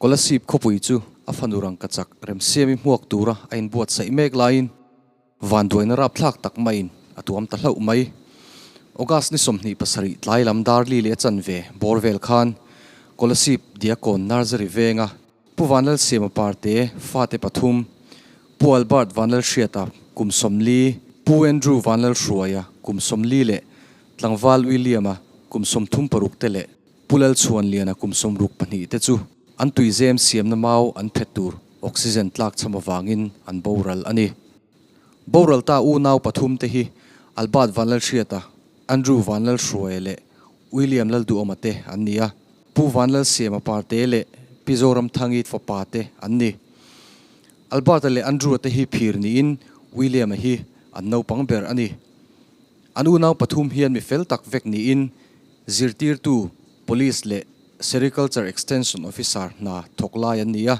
Kolasib khawpui chu a fanu rangkachak remsiami hmuak tura a inbuatsaih mek laiin vanduaina rapthlak tak maiin a tuam ta hlauh mai. August ni 27 tlai lam dar li leh a chanve bawr vel khan Kolasib Diakon Nursery venga Pu Vanlalsiama Parte fate pathum, Pu Albert Vanlalhriata kum 40, Pu Andrew Vanlalhruaia kum 40 leh Tlangval William-a kum 36 te leh Pu Lalchhuanliana kum 62 te chu an tuizem siamna mau an phet tur oxygen tlak cham avangin an boral a ni. Boral ta unau pathum te hi Albert Vanlalhriata, Andrew Vanlalhruaia leh William Lalduhawma te an ni a, Pu Vanlalsiama Parte leh Pi Zoramthangi fapa te an ni. Albert-a leh Andrew-a te hi phir niin William-a hi an naupang ber a ni. An unau pathum hian mi fel tak vek niin zirtirtu, Police leh Sericulture Extension Officer hna thawk lai an ni a,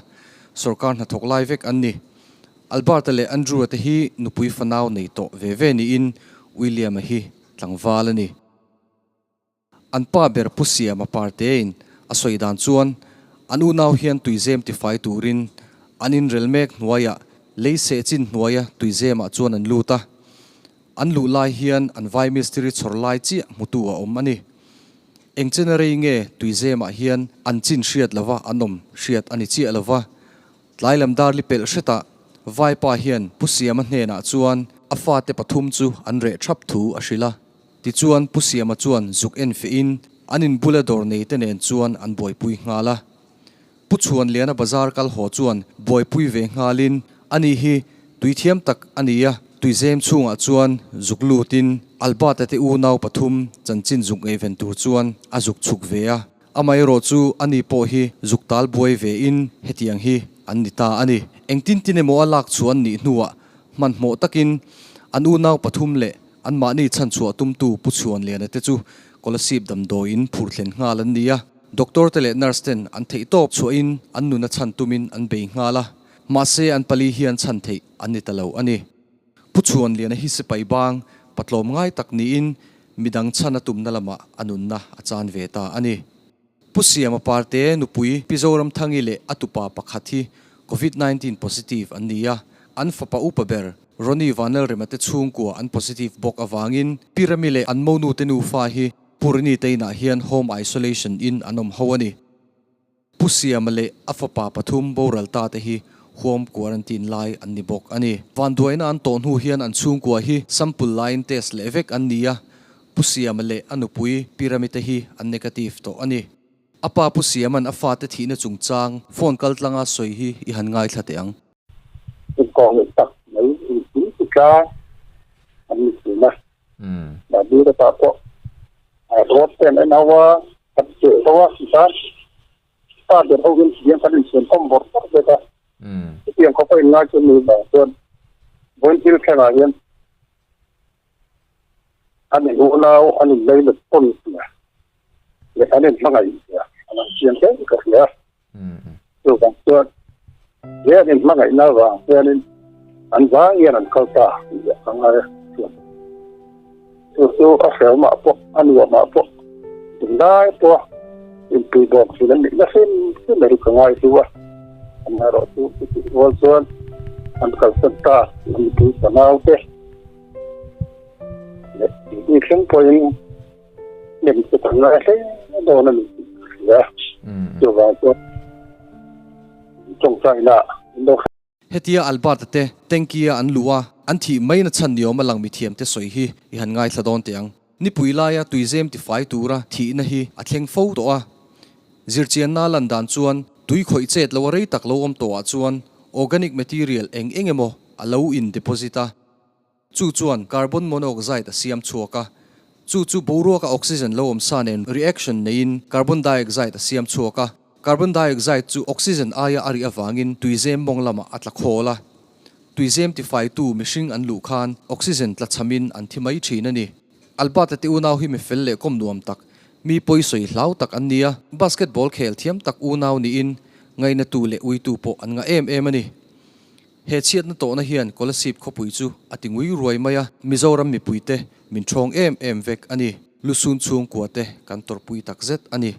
sorkar hna thawk lai vek an ni. Albert-a leh Andrew-a te hi nupui fanau nei tawh ve ve niin William-a hi tlangval a ni. An pa ber Pu Siama Partein a sawi dan chuan an unau hian tuizem tifai turin an inrel mek hnuaiah lei seh chin hnuaia tuizemah chuan an lut a. An luh lai hian an vai mistiri chhawr lai chiah hmutu a awm a ni. Eng chena rei nge tuizemah hian an chin hriat lova an awm hriat a ni chiah lova. Tlai lam dar li pelh hretah vaipa hian Pu Siama hnenah chuan a fate pathum chu an reh thap thu a hrilh a. Tichuan Pu Siama chuan zuk en fehin an inbula dawr nei te nen chuan an buaipui nghal a. Pu Chhuanliana bazar kal haw chuan buaipui ve nghalin ani hi tui thiam tak a ni a, tuizem chhungah chuan zuk lutin Albert-a te unau pathum chanchin zuk ngaihven tur chuan a zuk chhuk ve a. Amaherawhchu ani pawh hi zuk tal buai vein hetiang hi an ni ta a ni. Engtin tin emaw a lak chhuah an nih hnuah hmanhmawh takin an unau pathum leh anmahni chhanchhuah tumtu Pu Chhuanliana te chu Kolasib damdawiin phur thlen nghal an ni a. Doctor te leh nurse ten an theih tawp chhuahin an nuna chhan tumin an bei nghal a, mahse an pali hian chhan theih an ni ta lo a ni. Pu Chhuanliana hi sipai bang patlawm ngai tak niin midang chhan a tumna lamah a nunna a chan ve ta a ni. Pu Siama Parte nupui Pi Zoramthangi leh a tupa pakhat hi Covid 19 positive an ni a, an fapa upa ber Ronnie Vanlalrema te chhungkua an positive bawk avangin Pi Rami leh an monu te nufa hi Purni te inah hian home isolation in an awm ho a ni. Pu Siama leh a fapa pathum boral ta te hi home quarantine lai an ni bawk a ni. Vanduaina an tawh hnu hian an chhungkua hi sample laiin test leh vek an ni a, Pu Siama leh a nupui Pi Rami te hi an negative tawh a ni. A pa Pu Siama'n a fate thihna chungchang phone kaltlanga sawi hi i han ngaithla teh ang. Inkawhngilh tak mai inpui ti tlang an ni thin a. Mahni lakah pawh road te an en ho a, kan cheh ho a tichuan pa ber ho in thiam kan inchhian khawm vawrh vawrh vek a. Chutiang khawpa inngai chu ni vang chuan vawiin thil thlengah hian an in unau an inlei let pawn sia leh an inhmangaih sia a lang chiang hle ka hria. Chuvang chuan he an inhmangaihna avang hianin an vang hian an kal ta tih a ngai a chuan chu chu a hrehawmah pawh a nuamah pawh tunlai pawha inpui bawk thin an nihna hrim hrim hi ka ngai hlu a amaherawhchu chutih rual chuan an kalsan ta an mipui fanau te leh tih thleng pawhin Nem chu ka ngai hle dawn a ni tih ka hria. Chuvang chuan tawngtaina in lo hre. Hetia Albert-a te tanky-a an luh a, an thih mai na chhan niawm a lang mithiam te sawi hi i han ngaithla dawn teh ang. Nipui laia tuizem tifai tura thihna hi a thleng fo tawh a. Zirchianna lan dan chuan tui khawih chet lo a rei tak lo awm tawhah chuan organic material eng eng emaw a lo in deposit a. Chu chuan carbon monoxide a siam chhuak a, chu chu boruaka oxygen lo awm sa nen reaction neiin carbon dioxide a siam chhuak a. Carbon dioxide chu oxygen aia a rih avangin tuizem mawng lamah a tla khawl a. Tuizem tifaitu mihring an luh khan oxygen tla chhamin an thi mai thin a ni. Albert-a te unau hi mi fel leh kawm nuam tak, mi pawisawi hlau tak an ni a, basketball khel thiam tak unau niin ngainatu leh uitu pawh an ngah em em a ni. He chhiatna tawhna hian Kolasib khawpui chu a ti ngui ruai mai a, Mizoram mipuite min ṭhawng em em vek a ni. Lusun chhungkua te kan tawrhpui takzet a ni.